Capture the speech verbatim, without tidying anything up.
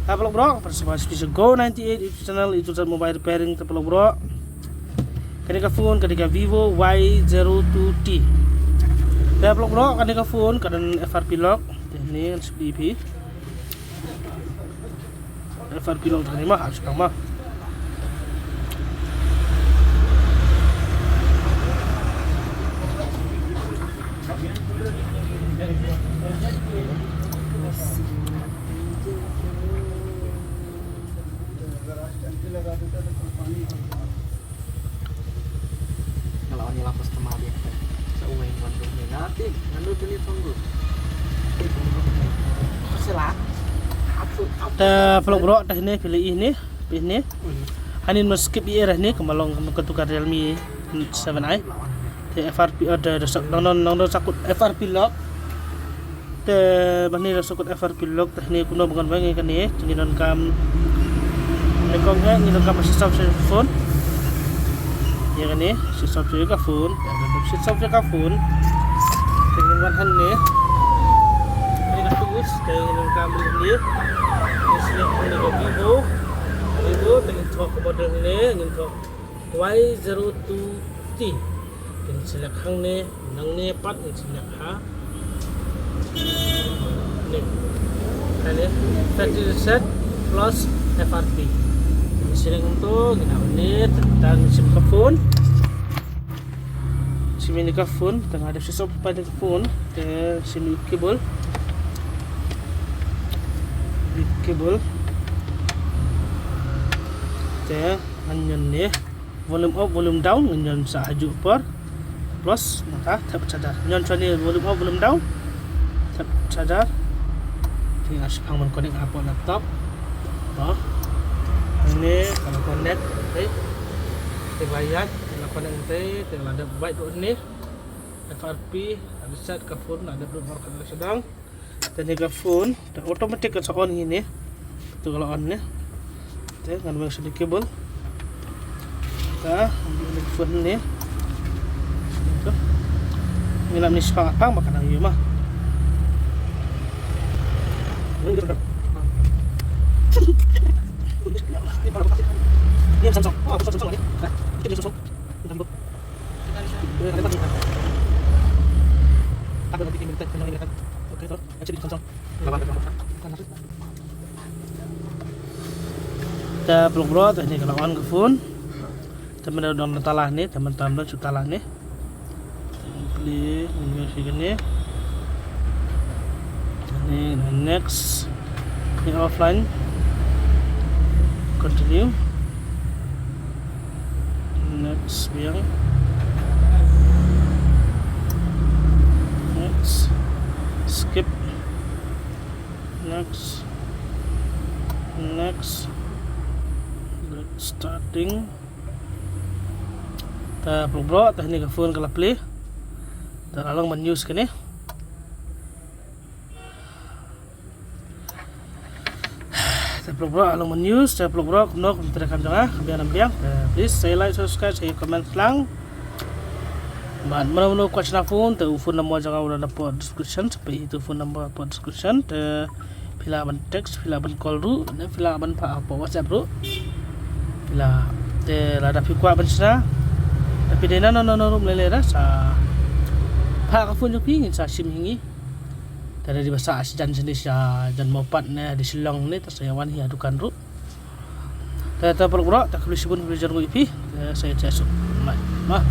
Te paralok baroh, para subscriber Go ninety-eight YouTube channel, YouTube channel mobile repairing, te paralok baroh. Kane ka phone, kane ka Vivo Y zero two T. Te paralok baroh, kane ka phone ka don F R P lock. Te ne ngan shu plie phi. F R P lock te ne ma, ha shu ma. Nga la wan ïalap bad customer biang. Sa uwei ngan dum ni na ti, ngan dum ni tunggu. Sila. Te paralok baroh, te hynne phi la ïohi ne, phi ne. Hanin ma skip ïa ra ne, ka ma long ka tu ka Realme seven i. Te F R P, eh, te, te, nang, nang, nang, nang, sakut F R P lock. Te bad ne da sokot F R P lock, te hynne kumno ba ngan weng ïa kane, te ngi donkam, te kong eh, ngi donkam ba switch off ïa ka phone. Ïa kane, switch off ïa ka phone, te da switch off ïa ka phone. Te ngin wan hangne. Te ka switch, te ngi donkam ba ngi, ngi select hangne ka Vivo. Vivo, te ngin thoh ka model ne, ngin thoh Y zero two T. Ngin select hangne, nangne pat ngin select ha. Ne. Hangne factory reset plus F R P. Ngin select hangto, ngin ap ne, te ngin shim ka phone. Shim ïa ka phone, te nga dep switch off pat ïa ka phone, te shim ïa u cable. Ïa u cable. Te ngan ñion ne. Volume up, volume down, ngan ñion sa ha juh por. Plus, nangta, thep charger. Ñion shane volume up, volume down. Thep charger. Te nga shipang ban connect hapoh laptop. Ba. Hangne, ka la connect, te. Te ba ïaid, te la connect, te, te la dep bait ruh hangne. F R P, reset ka phone, la dep ruh bor ka la sdang. Te ne ka phone, te automatic ka sa on hi ne. Tu ka la on ne. Te ngan weng shane cable. Te ngan weng phone ne. Te. Ngi lam ni shipang apang ba ka nang ïoh ma. Ni Samsung. Oh, Samsung ni. Ni Samsung. Te paralok baroh, te ne ka la on ka phone. Te mynta don tala ne, te mynta don shu tala ne. Plie, ne, ne, next. Ni offline. Continue. Next biang. Next. Skip. Next. Next. Let's starting. Te paralok baroh, te ne ka phone ka la plie. Te la long ban use kane. Te paralok baroh, la long ban use, te paralok baroh, kumno, kumno treikam jong nga, ka biang, ka biang. Te please, sa like, subscribe, sa comment lang. Bad mano mano kwah shna phone, te u phone number jong nga u don hapoh description, sa peit ïa u phone number hapoh description, te phi lah ban text, phi lah ban call ruh, ne phi lah ban phah hapoh WhatsApp ruh. Phi lah, te lada phi kwah ban shna, te phi dei na no no no ruh, lei lei da sa phah ka phone jong phi, ngin sa shim hi ngi. Te dei ba sa shijan shane, shijan Mawpat ne, dei Shillong ne, te sa ïa wan hi ha dukan ruh. Te, te paralok baroh, te khublei shibun, khublei jar ngut ïa phi. Te sa ïa suk. Bye. Bye.